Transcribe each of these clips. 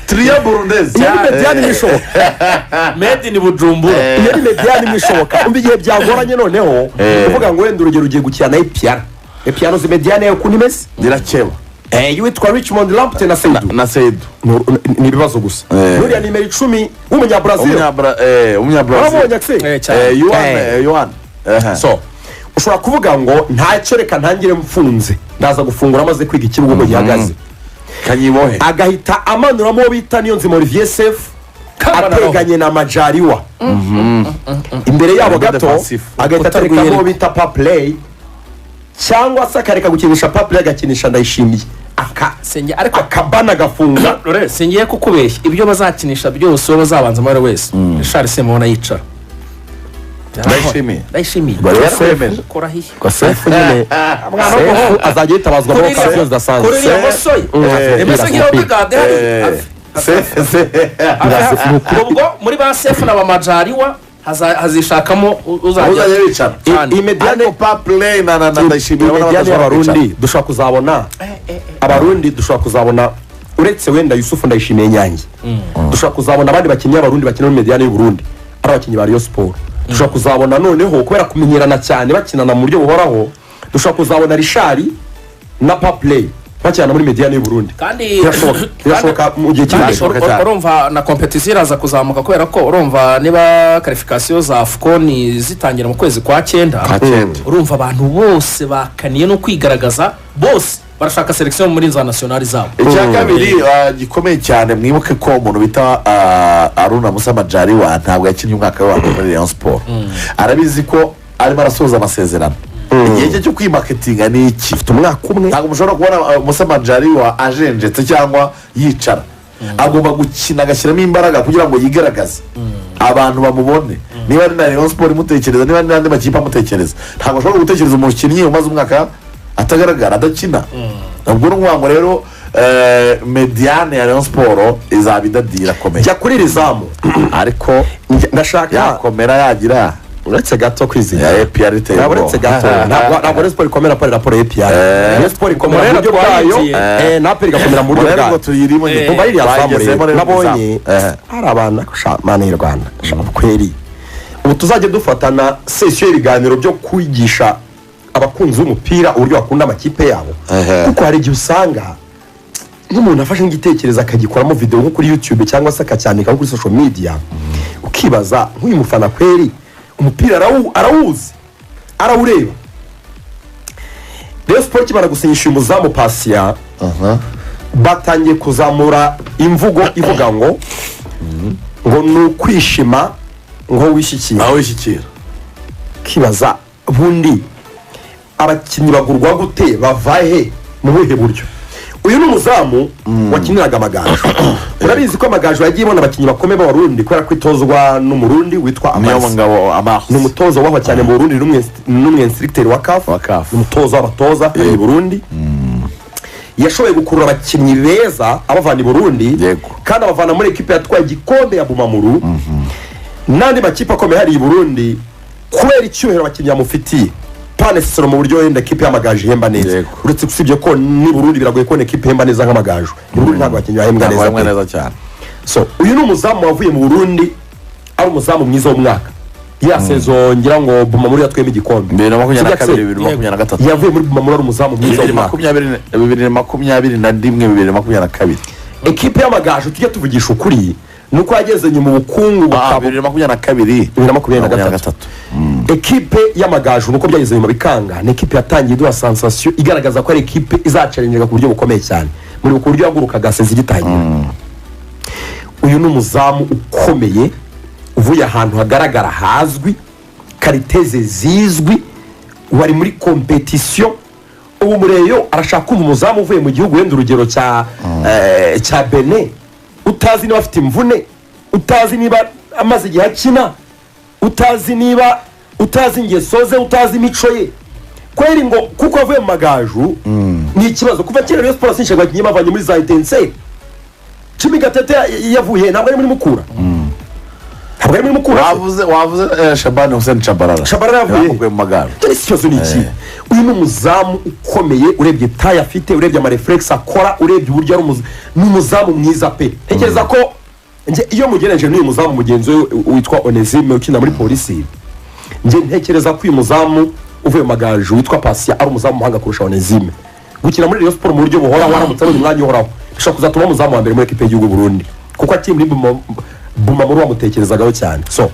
Trio burundezi. Iyo ni médiane imwe ishoboka. Made in Bujumbura. Iyo ni médiane imwe ishoboka. Umva, igihe byagoranye noneho kuvuga ngo wenda urugero ugiye gukina na APR, APR uzi médiane yawe ukuntu imeze? Zirakeba. Iyo witwa Richmond Lamptey na Seidu. Na Seidu. Ni ibibazo gusa. Nuriya nimero 10 w'umunyabrazil. Umunyabrazil. Warabonye akise? Cyane. Yuan. Yuan. So ushobora kuvuga ngo ntacyo, reka ntangire mfunze, ndaza gufungura amaze kwiga ikibuga uko gihagaze. Kanyibohe. Agahita amanuramo uwo bita Niyonzima Olivier Sefu Kabana. ateganye na Majariwa imbere yabo Uburyo gato. defensif. Agahita Urukuta aterekamo uwo rw'iyeriko. bita Paplay, cyangwa se akareka gukinisha Paplay agakinisha Ndayishimiye Sinjye ariko akabana agafunga. Rore, singiye kukubeshya, ibyo bazakinisha byose, uwo bazabanza ari wese, Richard Semubona yicara. Ndayishimiye. Ndayishimiye. Yarakwemeje. Kora hiye. Sefu nyine, Sefu azajya yitabazwa muri operasiyo zidasanzwe. Kuri iriya moso ye imeze nk'iyo Odegaard hariya. Ubwo muri ba Sefu na ba Majariwa hazishakamo uzajya uzajya wicara. Cyane. Iyi médiane Ariko Paplay na Ndayishimiye urabona Médiane badashobora kwicara. y'Abarundi dushobora kuzabona, Abarundi dushobora kuzabona, uretse wenda Yusufu Ndayishimiye Nyange, dushobora kuzabona abandi bakinnyi b'Abarundi bakina muri médiane y'u Burundi ari abakinnyi ba Rayon Sport. Dushobora kuzabona noneho, kubera kumenyerana cyane, bakinana mu buryo buhoraho, dushobora kuzabona Richard na Paplay bakina muri médiane y'u Burundi. Kandi Birashoboka, birashoboka mu gihe kiri imbere. Birashoboka cyane. Urumva na compétition iraza kuzamuka, kubera ko urumva niba qualification za AFCON zitangira mu kwezi kwa cyenda, Kwa cyenda. urumva abantu bose bakaniye no kwigaragaza, bose barashaka sélection muri za nationale zabo. Icya kabiri gikomeye cyane, mwibuke ko umuntu bita Aruna Musa Majariwa ntabwo yakinnye umwaka we wa mbere muri Rayon Sport. Arabizi ko arimo arasoza amasezerano, igihe cye cyo kwimaketinga ni iki. Afite umwaka umwe. Ntabwo mushobora kubona Musa Majariwa ajenjetse cyangwa yicara. Agomba gukina, agashyiramo imbaraga kugira ngo yigaragaze, abantu bamubone, niba ari na Rayon Sport imutekereza, niba ari n'andi makipe amutekereza. Ntabwo ashobora gutekereza umukinnyi umaze umwaka atagaragara, adakina. Ubwo ni ukuvuga ngo rero médiane ya Rayon Sport izaba idadira akomeye. Jya kuri iri zamu. Ariko Ndashaka yakomera yagira uretse gato kwizigira. Ya APR iteye Ntabwo uretse ubwoba. gato, ntabwo Rayon Sport ikomera par rapport ya APR. Rayon Sport ikomera mu buryo bwayo, na APR igakomera mu buryo Rero bwayo. ngo tuyirimo nyine. Umva ririya zamu Twayigezemo rero rero mu nabonye izamu. hari abantu sha mana y'u Rwanda sha kweri, ubu tuzajya dufatana session y'ibiganiro byo kwigisha abakunzi b'umupira uburyo bakunda amakipe yabo, kuko hari igihe usanga nk'umuntu afashe nk'igitekerezo akagikoramo videwo nko kuri YouTube cyangwa se akacyandika nko kuri social media, ukibaza nk'uyu mufana kweri umupira arawuzi, arawureba? Rayon Sport ikimara gusinyisha uyu muzamu Pasiya, batangiye kuzamura imvugo ivuga ngo ni ukwishima ngo wishyikira. Aho wishyikira. Kibaza bundi abakinnyi bagurwa gute, bava he, mu buhe buryo? Uyu ni umuzamu wakiniraga Amagaju. Urabizi ko Amagaju yagiye ibona abakinnyi bakomeye b'Abarundi kubera ko itozwa n'Umurundi witwa Niyo Amarisi. Mugabo Amarisi. Ni umutoza wubahwa cyane mu Burundi, n'umwensitigiteri wa CAF. Wa CAF. Ni umutoza w'abatoza hariya i Burundi. Yashoboye gukurura abakinnyi beza abavana i Burundi, kandi abavana muri ekipe yatwaye igikombe ya Bumamuru n'andi makipe akomeye hariya i Burundi, kubera icyubahiro abakinnyi bamufitiye panesero mu buryo wenda ekipe y'Amagaju ihemba neza. Uretse usibye ko n'i Burundi biragoye kubona ekipe ihemba neza nk'Amagaju. I Burundi ntabwo abakinnyi bahembwa Ntabwo neza bahembwa pe. neza cyane. So uyu ni umuzamu wavuye mu Burundi ari umuzamu mwiza w'umwaka ya saison, ngira ngo Bumamuru yatwayemo igikombe. 2022, Sibyo, 2023. Yavuye muri Bumamuru ari umuzamu mwiza w'umwaka. 2021, 2022. Ekipe y'Amagaju, tujye tuvugisha ukuri, ni uko yageze nyuma ubukungu bukaba 2022. 2023. Ekipe y'Amagaju, nuko byageze nyuma bikanga, ni ekipe yatangiye iduha sensation, igaragaza ko ari ekipe izacarengerwa ku buryo bukomeye cyane muri ku buryo yagurukaga saison igitangira. Uyu ni umuzamu ukomeye uvuye ahantu hagaragara hazwi, qualité ze zizwi, wari muri compétition. Ubu mureyo arashaka kumva umuzamu uvuye mu gihugu wenda urugero cya Benin, utazi niba afite imvune, utazi niba amaze igihe akina, utazi niba utazi ingeso ze, utazi imico ye kweri, ngo kuko avuye mu Magaju ni ikibazo. Kuva kera Rayon Sport sinshaga abakinnyi bavanye muri za Etincelles. Cimi Gatete yavuye, ntabwo ari muri Mukura, ntabwo Ntabwo ari muri Mukura se? Wavuze Shabani Hussein Shabalala. Shabalala yavuye. Yakuwe mu magare. Dore si ikibazo ni iki? Uyu ni umuzamu ukomeye. Urebye taille afite, urebye amaréflexes akora, urebye uburyo ari ni umuzamu mwiza pe. Ntekereza ko njye iyo mugereje n'uyu muzamu mugenzi we witwa Onesime ukina muri Polisi, njye ntekereza ko uyu muzamu uvuye mu Magaju witwa Patient ari umuzamu muhanga kurusha Onesime. Gukina muri Rayon Sports mu buryo buhoraho, aramutse abonye umwanya uhoraho, bishobora kuzatuma umuzamu wa mbere muri ekipe y'igihugu Burundi, kuko akiri muri Bumamuru bamutekerezagaho cyane, so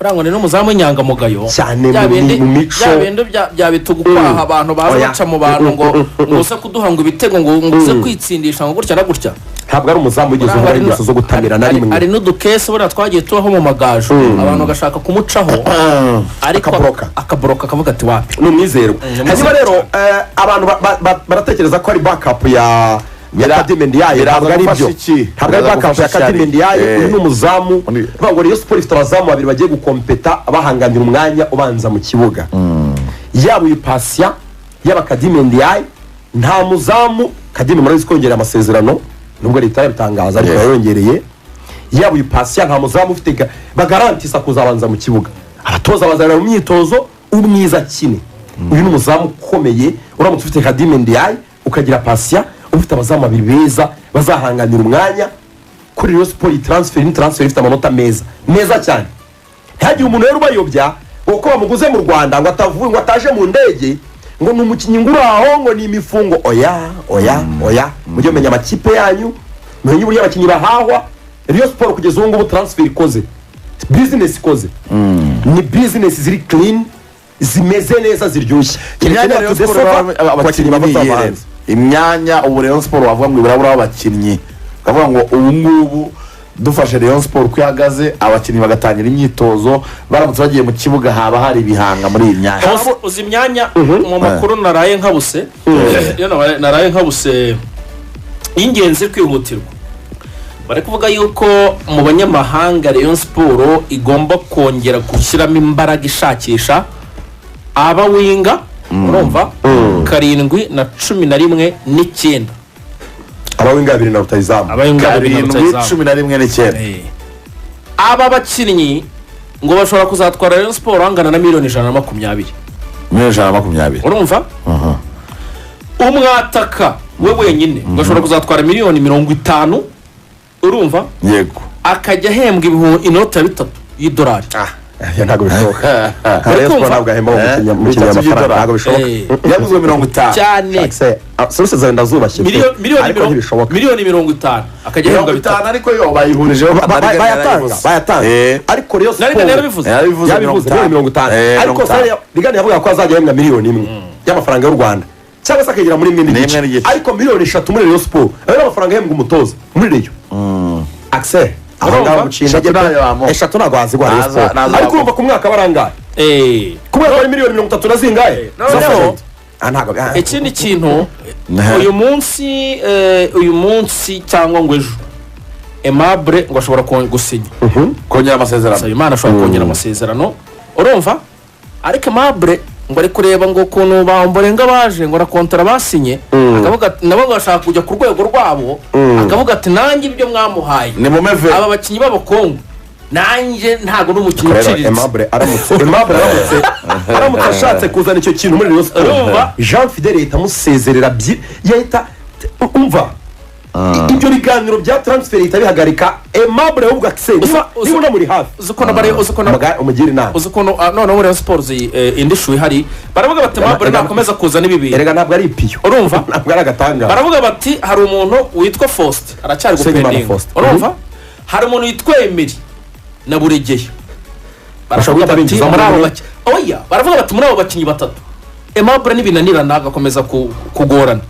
Urangwa ni n'umuzamu w'inyangamugayo. Cyane Bya mu mico. Bya bindi bya bitugukwaha, abantu baza Oya. baca mu bantu ngo uze kuduha ngo ibitego, ngo uze kwitsindisha, ngo gutya na gutya. Ntabwo ari umuzamu wigeze Urangwa uhora hari ingeso zo gutamira na rimwe. Hari n'udukese buriya twagiye tubaho mu Magaju, abantu bagashaka kumucaho, ariko Akaboroka. Akaboroka, akavuga ati wapi. Ni umwizerwa. Ni umwizerwa Hanyuma rero cyane. Abantu baratekereza ko ari backup ya Khadime Ndiaye. Biraza Ntabwo ari gufasha byo. iki? Ntabwo ari Biraza backup ya gufasha Khadime ishyari. Ndiaye. Uyu ni umuzamu uvuga ngo Rayon Sports ifite abazamu babiri bagiye gukompeta, bahanganira umwanya ubanza mu kibuga, yaba uyu Patient, yaba Khadime Ndiaye. Nta muzamu, Khadime murabizi ko yongereye amasezerano, nubwo leta yabitangaza, ariko yayongereye. Yaba uyu Patient, nta muzamu ufite bagarantisa kuzabanza mu kibuga. Abatoza bazanira mu myitozo umwiza akine. Uyu ni umuzamu ukomeye. Uramutse ufite Khadime Ndiaye, ukagira Patient, ufite abazamu babiri beza bazahanganira umwanya kuri Rayon Sports. Iyi transfer ni transfer ifite amanota meza, meza cyane. Ntihagire umuntu rero ubayobya ngo kuko bamuguze mu Rwanda, ngo atavuye, ngo ataje mu ndege, ngo ni umukinnyi ngo uri aho, ngo ni imifungo. Oya, oya, oya! Mujye mumenya amakipe yanyu, mumenye uburyo abakinnyi bahahwa. Rayon Sports kugeza ubu ngubu transfer ikoze, business ikoze, ni business ziri clean, zimeze neza, ziryoshye. Imyanya Rayon Sports Abakinnyi abakinnyi bava ni iyihe? hanze. Imyanya ubu Rayon Sports wavuga ngo ibiraburaho abakinnyi, ukavuga ngo ubu ngubu dufashe Rayon Sports uko ihagaze, abakinnyi bagatangira imyitozo, baramutse bagiye mu kibuga haba hari ibihanga muri iyi myanya? Uzi imyanya mu makuru naraye nkabuse, iyo naraye nkabuse y'ingenzi kwihutirwa, bari kuvuga yuko mu banyamahanga Rayon Sports igomba kongera gushyiramo imbaraga ishakisha aba winger, urumva, 7 na 11 n'icyenda. Abawinger babiri na rutayizamu. Aba winger babiri na 7, rutahizamu. 11 n'icyenda. Aba bakinnyi ngo bashobora kuzatwara Rayon Sports angana na miliyoni 120. Miliyoni 120. Urumva, umwataka we wenyine ngo ashobora kuzatwara miliyoni 50, urumva, akajya ahembwa ibihumbi inoti ya bitatu y'idolari. Ibyo ntabwo bishoboka. Rayon Sports Kumva? ntabwo ahemba umukinnyi umukinnyi Bitatu amafaranga. by'idolari. Ntabwo bishoboka. Yaguzwe 50. Cyane. Serivisi zawe ndazubashye pe, ariko ntibishoboka. Miliyoni 50 akajya ahembwa Mirongo bitatu. itanu, ariko yo bayihurijeho. Bayatanga, bayatanga, ariko Rayon Na Rigani Sports yarabivuze. Yarabivuze. Yabivuze, miliyoni 50. Ariko 50. Sare Rigani yavuga ko azajya ahembwa miliyoni 1 y'amafaranga y'u Rwanda, cyangwa se akagera muri imwe Ni imwe n'igice. n'igice. Ariko miliyoni 3 muri Rayon Sports, ayo ni amafaranga ahembwa umutoza muri Rayon, Axel, aho Urumva? ngaho guciye Eshatu intege pe. ntayo bamuha. Eshatu ntabwo waziguha Rayon Sports. Naza Ariko bamuha. urumva ku mwaka barangaye? Ku mwaka bari miliyoni 30 na zingahe? Noneho- Z'amafaranga. Ah, ntabwo Ikindi kintu, uyu munsi cyangwa ngo ejo, Aimable ngo ashobora gusinya. Kongera amasezerano. Nsabimana ashobora kongera amasezerano, urumva, ariko Aimable ngo ari kureba ngo ukuntu ba Ombolenga baje, ngo na contrat basinye, akavuga ati nabo ngo bashaka kujya ku rwego rwabo, akavuga ati nanjye ibyo mwamuhaye Ni mumeve. aba bakinnyi b'abakongo, nanjye ntabwo ni umukinnyi Rero uciriritse. Aimable aramutse ashatse kuzana icyo kintu muri Rayon Sports, Urumva? Jean Fidele yahita amusezerera, yahita, umva, ibyo biganiro bya transfer yahita bihagarika. Aimable ahubwo akise niba niba unamuri hafi, Uzi ukuntu uzi ukuntu umugire inama. Uzi ukuntu noneho muri Rayon Sports indi issue ihari, baravuga bati Aimable nakomeza kuzana ibi bintu. Erega ntabwo ari ipiyo. Urumva? Ntabwo ari agatangaza. Baravuga bati hari umuntu witwa Faustin aracyari Usengimana gupendinga. Faustin. Urumva, hari umuntu witwa Emery na Buregeya. Bashobora Baravuga guhita bati binjizamo muri abo umwe. Oya, baravuga bati muri abo bakinnyi batatu, Aimable nibinanirana agakomeza kugorana,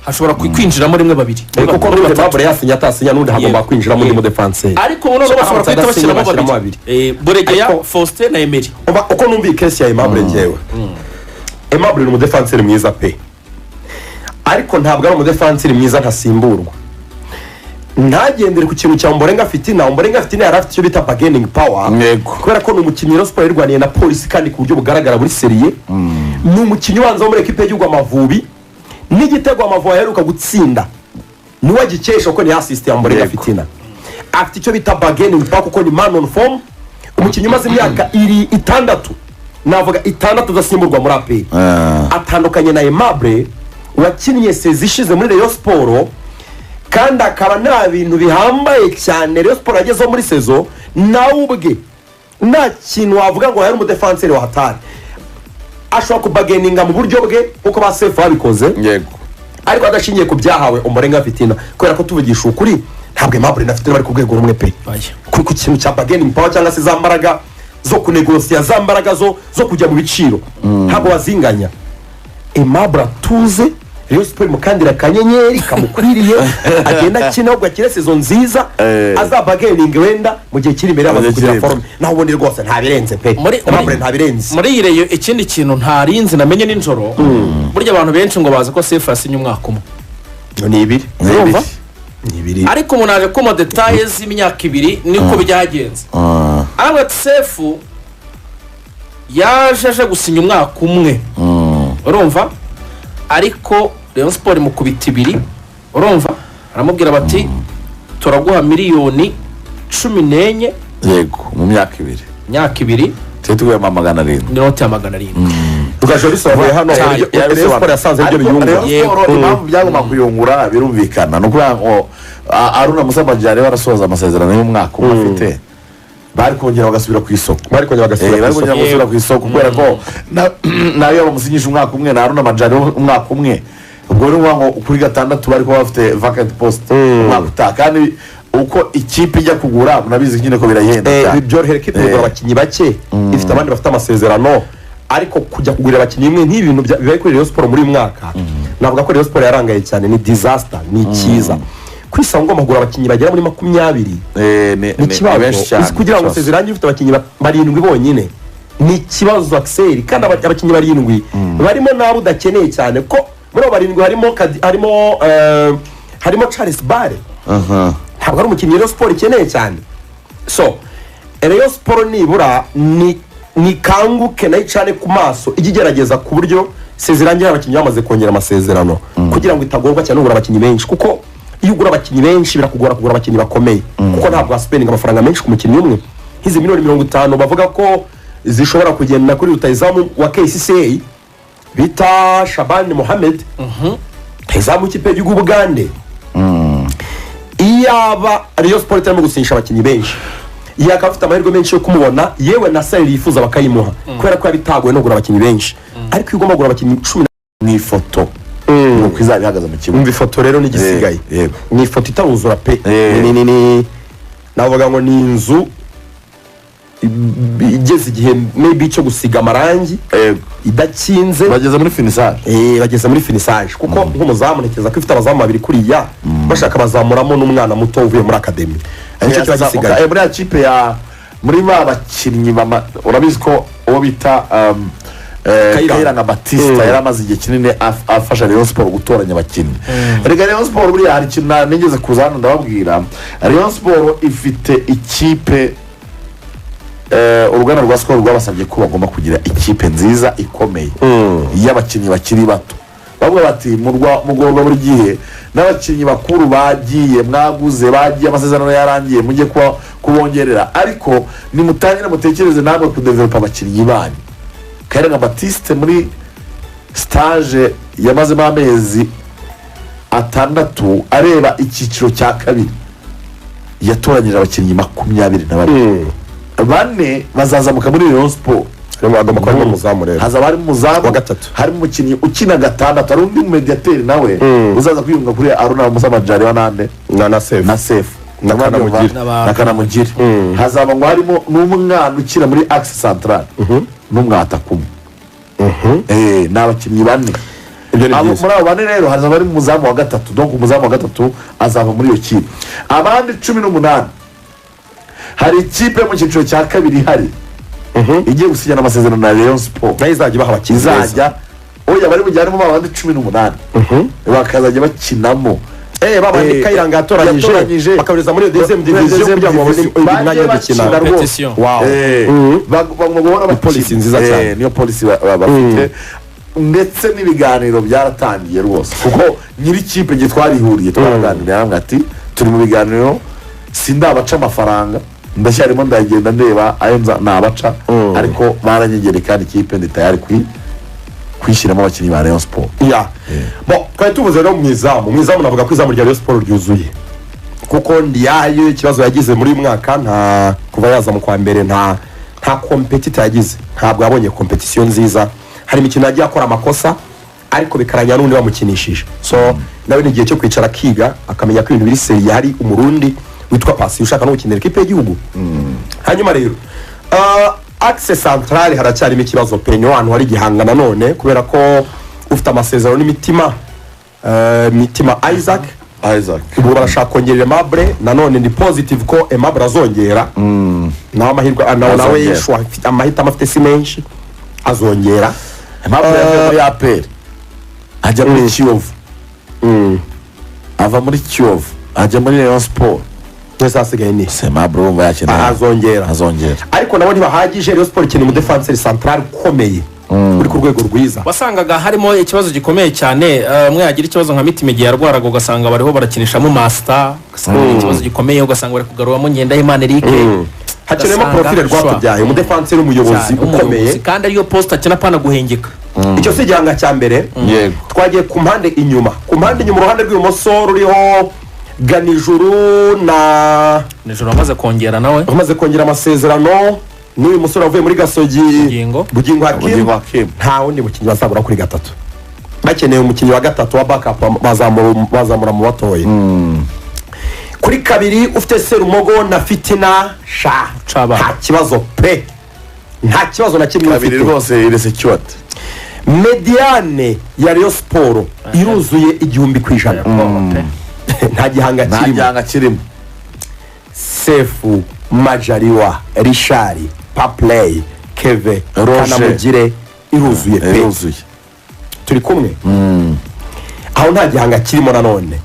hashobora kwinjiramo rimwe, babiri, Kuko muri n'ubundi batatu. Aimable yasinya atasinya, n'ubundi hagomba kwinjiramo undi mudefanseri. Ariko noneho bashobora Aramutse guhita adasinye, bashyiramo bashyiramo babiri. Buregeya, Faustin na Emery. Uko numva iyi case ya Aimable, njyewe Aimable ni umudefanseri mwiza pe, ariko ntabwo ari umudefanseri mwiza ntasimburwa. Ntagendere ku kintu cya Ombolenga Fitina. Ombolenga Fitina yari afite icyo bita bargaining power, kubera ko ni umukinnyi Rayon Sports yarwaniye na Polisi, kandi ku buryo bugaragara muri sérieux. Ni umukinnyi ubanza wo muri ekipe y'igihugu Amavubi, n'igitego Amavubi aheruka gutsinda niwe agikesha, kuko ni assist ya Ombolenga Fitina. Afite icyo bita bargaining power, kuko ni man on form. Umukinnyi umaze imyaka iri 6, navuga 6, adasimburwa muri APR, atandukanye na Aimable wakinnye saison ishize muri Rayon Sports, kandi akaba nta bintu bihambaye cyane Rayon Sports yagezeho muri saison. Nawe ubwe nta kintu wavuga ngo yari umudefanseri wa hatari. Ashobora kubargaininga mu buryo bwe nk'uko ba Sefu babikoze, ariko adashingiye ku byahawe Umurenga Fitina, kubera ko tuvugisha ukuri, ntabwo Aimable na Fitina bari ku rwego rumwe pe, Oya. ku kintu cya bargaining power cyangwa se za mbaraga zo kunegosiya, za mbaraga zo kujya mu biciro, ntabwo bazinganya. Aimable atuze, Rayon Sports imukandira akanyenyeri kamukwiriye, agenda akina, ahubwo akine saison nziza, azabargaininge wenda mu gihe kiri imbere yamaze Mu gihe kugira kiri imbere. forme. Naho ubundi rwose ntabirenze pe. Aimable ntabirenze. Muri iyi Rayon, ikindi kintu ntarinzi namenye nijoro, burya abantu benshi ngo bazi ko Sefu yasinye umwaka umwe. Ni 2. Ni Urumva? 2. Ni 2. Ariko umuntu aje kuma détails z'imyaka 2 niko byagenze. Aravuga ati Sefu yaje aje gusinya umwaka umwe, urumva, ariko Rayon Sports imukubita 2, urumva, aramubwira bati turaguha miliyoni 14. Yego, mu myaka 2. Imyaka 2. Tujye tuguyemo 700. N'inoti ya 700. Rugaju bisobanuye hano Cyane. uburyo Rayon Sports yasanze aribyo Ariko biyungura. Rayon Sports, impamvu byagomba kuyungura birumvikana, ni ukuvuga ngo Aruna Musa Majari barasoza amasezerano y'umwaka umwe afite, bari kongera bagasubira ku isoko. Bari kongera bagasubira Bari ku isoko. kongera bagasubira ku isoko, kubera ko nayo bamusinyisha umwaka umwe na Aruna Majari umwaka umwe, ubwo ni ukuvuga ngo kuri gatandatu bari kuba bafite vacant post umwaka utaha. Kandi uko ikipe ijya kugura, murabizi nyine ko birahenda cyane. Byorohera ikipe kugura abakinnyi bake ifite abandi bafite amasezerano, ariko kujya kugurira abakinnyi imwe nk'ibintu bibaye kuri Rayon Sports muri uyu mwaka, navuga ko Rayon Sports yarangaye cyane, ni disaster. Ni cyiza kwisanga ugomba kugura abakinnyi bagera muri 20. Ni Ni ikibazo. benshi cyane. Uzi kugira ngo saison irangire ufite abakinnyi 7 bonyine, ni ikibazo akiseri. Kandi abakinnyi 7 barimo n'abo udakeneye cyane, ko muri abo 7 harimo harimo Charles Bare, ntabwo ari umukinnyi Rayon Sports ikeneye cyane. So Rayon Sports nibura ni nikanguke nayo icane ku maso, ijye igerageza ku buryo saison irangira abakinnyi bamaze kongera amasezerano, kugira ngo itagorwa cyane no kugura abakinnyi benshi, kuko iyo ugura abakinnyi benshi birakugora kugura abakinnyi bakomeye, kuko ntabwo waspendinga amafaranga menshi ku mukinnyi umwe. Nk'izi miliyoni 50 bavuga ko zishobora kugenda kuri rutayizamu wa KCCA bita Shabani Mohamed, rutayizamu w'ikipe y'igihugu Bugande, iyaba Rayon Sports itarimo gusinyisha abakinnyi benshi, yakaba afite amahirwe menshi yo kumubona, yewe na salary yifuza bakayimuha, kubera ko yabitaguwe no kugura abakinnyi benshi. Ariko iyo ugomba kugura abakinnyi 10 Mu ifoto nuko izaba ihagaze mu kibuga. Umva ifoto rero n'igisigaye. Yego. Ni ifoto itaruzura pe. Ni navuga ngo ni inzu igeze igihe maybe cyo gusiga amarangi, idakinze. Bageze muri finissage. Bageze muri finissage, kuko nk'umuzamu ntekereza ko ifite abazamu babiri kuriya, bashaka bazamuramo n'umwana muto uvuye muri academy, nicyo kiba gisigaye. Muri ya kipe ya muri ba bakinnyi urabizi ko uwo bita Kayiranga. Kayiranga Batista yari amaze igihe kinini afasha Rayon Sports gutoranya abakinnyi. Reka, Rayon Sports buriya hari ikintu nigeze kuza hano ndababwira. Rayon Sports ifite ikipe, uruganda rwa Skol rwabasabye ko bagomba kugira ikipe nziza ikomeye y'abakinnyi bakiri bato. Bavuga bati mugorwa buri gihe n'abakinnyi bakuru bagiye, mwaguze bagiye, amasezerano yarangiye, mujye kubongerera, ariko nimutangire mutekereze namwe kudevelopa abakinnyi banyu. Kayiranga Batiste muri stage yamazemo amezi 6 areba icyiciro cya kabiri, yatoranyije abakinnyi 22, bane bazazamuka muri Rayon Sports. Agomba kuba harimo umuzamu rero. Hazaba harimo umuzamu Wa gatatu. harimo umukinnyi ukina gatandatu, hari undi mumediateri nawe uzaza kwiyunga kuri Aruna Musa Majaliwa nande na Sefu. Na Sefu. Na Kanamugire. Na Kanamugire. Hazaba ngo harimo n'umwana ukina muri axe central n'umwataka umwe. Ni abakinnyi bane. Ibyo ni byiza. Muri abo bane rero hazaba harimo umuzamu wa gatatu, donc umuzamu wa gatatu azava muri iyo kipe. Abandi 18, hari ikipe mu cyiciro cya kabiri ihari igiye gusinyana amasezerano na Rayon Sports. Nayo izajya ibaha abakinnyi beza. Izajya, oya, bari bujyanemo ba bandi 18 bakazajya bakinamo. Babandi Kayiranga yatoranyije, bakabereza muri iyo deuxième division kugira ngo babone Bagiye umwanya wo gukina. bakina rwose. Competition. Wow. Bagomba guhora bakina. Policy nziza cyane. Niyo policy bafite, ndetse n'ibiganiro byaratangiye rwose, kuko nyiri ikipe igihe twarihuriye twaraganiriye, arambwira ati turi mu biganiro, sindabaca amafaranga. Ndacyarimo ndagenda ndeba ayo nabaca, ariko baranyegereye kandi ikipe ndi tayari kuyishyiramo abakinnyi ba Rayon Sport. Ya, bon, twari tuvuze rero mu izamu. Mu izamu navuga ko izamu rya Rayon Sport ryuzuye, kuko Ndiaye ikibazo yagize muri uyu mwaka, nta kuva yaza mu kwa mbere nta compétition yagize, ntabwo yabonye compétition nziza. Hari imikino yagiye akora amakosa, ariko bikarangira n'undi bamukinishije. So nawe ni igihe cyo kwicara akiga, akamenya ko ibintu biri sérieux. Hari Umurundi witwa Pasi ushaka no gukinira ikipe y'igihugu. Hanyuma rero axe centrale haracyarimo ikibazo pe. Niho hantu hari igihanga nanone, kubera ko ufite amasezerano n'imitima Mitima Isaac. Isaac. Ubu barashaka kongerera Aimable. Nanone ni positive ko Aimable azongera nawe amahirwe nawe Azongera. Yeshua amahitamo afite si menshi, azongera. Aimable yavuye muri APR ajya muri Kiyovu, ava muri Kiyovu ajya muri Rayon Sport. Mwese hasigaye ni Aimable urumva yakina. Azongera. Azongera. Ariko nabo ntibahagije. Rayon Sport ikeneye umudefanseri central ukomeye uri ku rwego rwiza. Wasangaga harimo ikibazo gikomeye cyane. Umwe yagira ikibazo nka Mitima igihe yarwaraga, ugasanga bariho barakinishamo Masita, ugasanga ari ikibazo gikomeye, ugasanga bari kugaruramo Ngendahimana Eric. Hakeneyemo Ugasanga profile Rwatubyaye, umudefanseri w'umuyobozi cyane, ukomeye. umuyobozi, kandi ariyo poste akina, apana guhengeka. Icyo si igihanga cya mbere. Yego. Twagiye ku mpande inyuma. Ku mpande inyuma, uruhande rw'ibumoso ruriho Ganijuru na Nijoro amaze kongera nawe. Amaze kongera amasezerano n'uyu musore wavuye muri Gasogi. Bugingo. Bugingo Hakim. Bugingo Hakim. Nta wundi mukinnyi bazabura kuri gatatu. Bakeneye umukinnyi wa gatatu wa backup, bazamura mu batoya. Kuri kabiri ufite Serumogo na Fitina sha. Caba. Nta kibazo pe, nta kibazo na kimwe Kabiri ufite. rwose iri secured. Médiane ya Rayon Sport iruzuye 1000%, nta gihanga Nta kirimo. gihanga kirimo. Sefu, Majariwa, Richard, Papley, Keve, Roger. Kanamugire, iruzuye pe. Iruzuye. Turi kumwe aho, nta gihanga kirimo. Nanone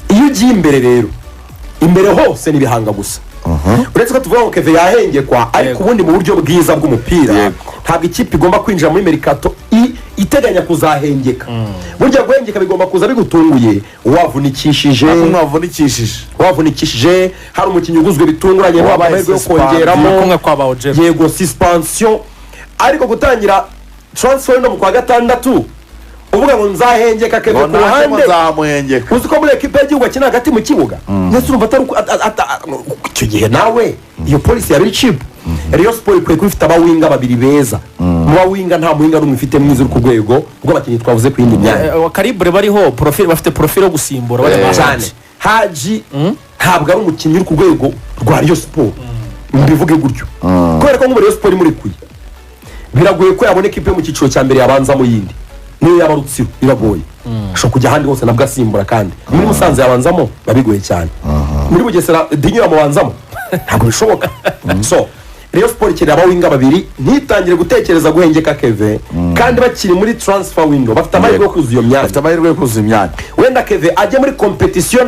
iyo ugiye imbere rero, imbere hose ni ibihanga gusa, uretse ko tuvuga ngo Keve yahengekwa, ariko Yego. ubundi mu buryo bwiza bw'umupira ntabwo ikipe igomba kwinjira muri mercato iteganya kuzahengeka. Burya guhengeka bigomba kuza bigutunguye, wavunikishije. Ntabwo mwavunikishije. Wavunikishije, hari umukinnyi uguzwe bitunguranye, Wabaye amahirwe yo suspendu. kongeramo. Kumwe kwa ba Ojera. Yego, suspension. Ariko gutangira transfer no mu kwa gatandatu uvuga ngo nzahengeka Keve ngo ku nanjye ruhande, nzamuhengeka. Uzi ko muri ekipe y'igihugu akina hagati mu kibuga, ndetse urumva atari icyo gihe nawe iyo policy yaba iri cheap. Rayon Sport ikwiye kuba ifite abawinger babiri beza. Mu bawinger nta muwinger n'umwe ifite mwiza uri ku rwego rw'abakinnyi twavuze ku yindi myanya. Calibre bariho, profile bafite, profile yo gusimbura bari ba Cyane. Haji. Haji ntabwo ari umukinnyi uri ku rwego rwa Rayon Sport, mbivuge gutyo, kubera ko nk'ubu Rayon Sport imurekuye, biragoye ko yabona ekipe yo mu cyiciro cya mbere yabanzamo yindi. Niyo yaba Rutsiro biragoye, ashobora kujya ahandi hose nabwo asimbura. Kandi muri Musanze yabanzamo biba bigoye cyane, muri Bugesera Dinyo yamubanzamo ntabwo bishoboka. So Rayon Sport ikeneye abawinger babiri, ntitangire gutekereza guhengeka Keve kandi bakiri muri transfer window, bafite amahirwe yo kuzuza iyo myanya. Bafite amahirwe yo kuzuza imyanya. Wenda Keve ajya muri compétition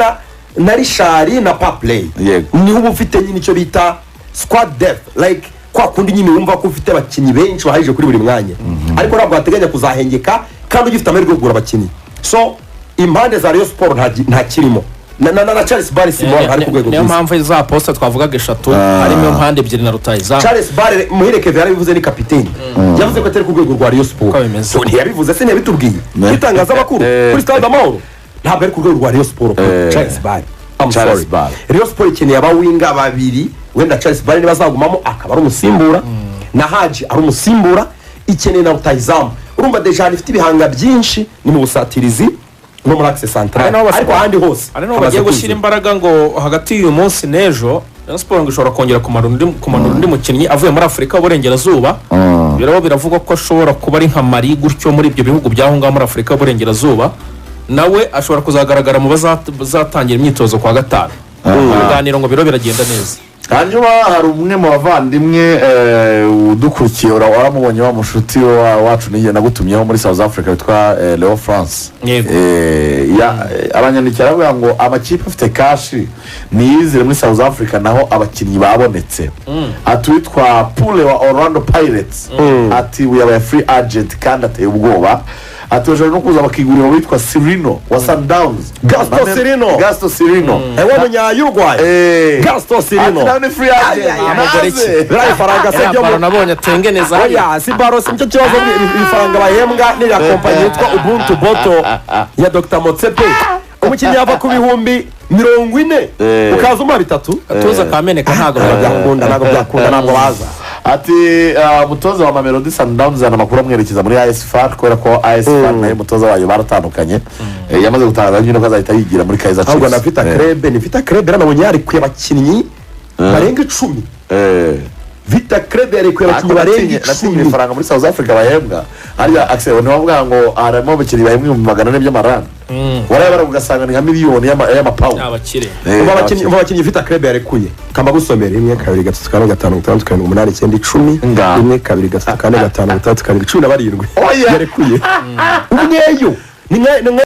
na Richard na Papley. Niho uba ufite nyine icyo bita squad depth, like kwa kundi nyine wumva ko ufite abakinnyi benshi bahagije kuri buri mwanya, ariko ntabwo wateganya kuzahengeka kandi ugifite amahirwe yo kugura abakinnyi. So impande za Rayon Sport nta kirimo na Charles Barry Simon ari ku rwego Niyo rwiza. mpamvu za poste twavugaga eshatu harimo impande ebyiri na rutayizamu. Charles Barry, Muhire Keve yarabivuze, ni kapiteni, yavuze ko atari ku rwego rwa Rayon Sport. Uko bimeze. So, ntiyabivuze se? Ntiyabitubwiye itangazamakuru kuri Stade Amahoro? Ntabwo ari ku rwego rwa Rayon Sport Charles Barry. I'm Charles sorry. Barry. Rayon Sport ikeneye abawinger babiri. Wenda Charles Barry niba azagumamo akaba ari umusimbura, na Haji ari umusimbura. Ikeneye na rutayizamu. Urumva déjà ifite ibihanga byinshi ni mu busatirizi no muri axe central, Hari n'aho ariko ahandi hose hari n'aho hamaze bagiye gushyira kuzura. imbaraga ngo hagati y'uyu munsi n'ejo Rayon Sport ngo ishobora kongera kumanura undi mukinnyi avuye muri Afurika y'Uburengerazuba. Biraba biravugwa ko ashobora kuba ari nka Mali gutyo, muri ibyo bihugu by'aho ngaho muri Afurika y'Uburengerazuba. Nawe ashobora kuzagaragara mu bazatangira imyitozo kwa gatanu. Ibiganiro ngo biro biragenda neza. Hanyuma hari umwe mu bavandimwe udukurikiye, waramubonye, wa mushuti wacu n'igihe nagutumyeho muri South Africa witwa Leo France. Yego. Aranyandikira aravuga ngo amakipe afite cash niyizire muri South Africa, naho abakinnyi babonetse. Ati witwa Pule wa Orlando Pirates, ati ubu yabaye free agent kandi ateye ubwoba. Ati bashobora no kuza bakigurira uwitwa Sirino wa Sundowns. Gaston Sirino. Gaston Sirino. Ewe munya-Uruguay Gaston Sirino. Ati nawe ni free agent. Umugore ki? Naze. Biriya ifaranga se Ya ryo baro nabonye atengeneza hariya. Oya, si baro, si nicyo kibazo. Ifaranga bahembwa n'iriya kompanyi yitwa Ubuntu Bottle ya Dr Motsepe, umukinnyi yava ku 40,000 ukaza umuha bitatu. Gatuza kameneka, ntabwo Ntabwo byakunda, ntabwo byakunda, ntabwo baza. Ati umutoza wa Mamelodi Sundowns zana amakuru amwerekeza muri AS FAR, kubera ko AS FAR nayo umutoza wayo baratandukanye. Yamaze gutangaza nyine ko azahita yigira muri Kaizer Chiefs. Ahubwo na Vita Club, ni Vita Club nabonye yarekuye abakinnyi barenga 10. Vita Club yarekuye abakinnyi barenga Natinye 10. Ifaranga muri South Africa bahembwa hariya, Axel, ntibavuga ngo harimo abakinnyi bahembwa 400,000 by'amarani, warayabara ugasanga ni nka miliyoni y'amapawundi. Abakire. Umva abakinnyi Vita Club yarekuye, kamba gusomera: 1, 2, 3, 4, 5, 6, 7, 8, 9, 10. Ngaho. 1, 2, 3, 4, 5, 6, 7, 17 Oya. yarekuye. Umweyo ni nka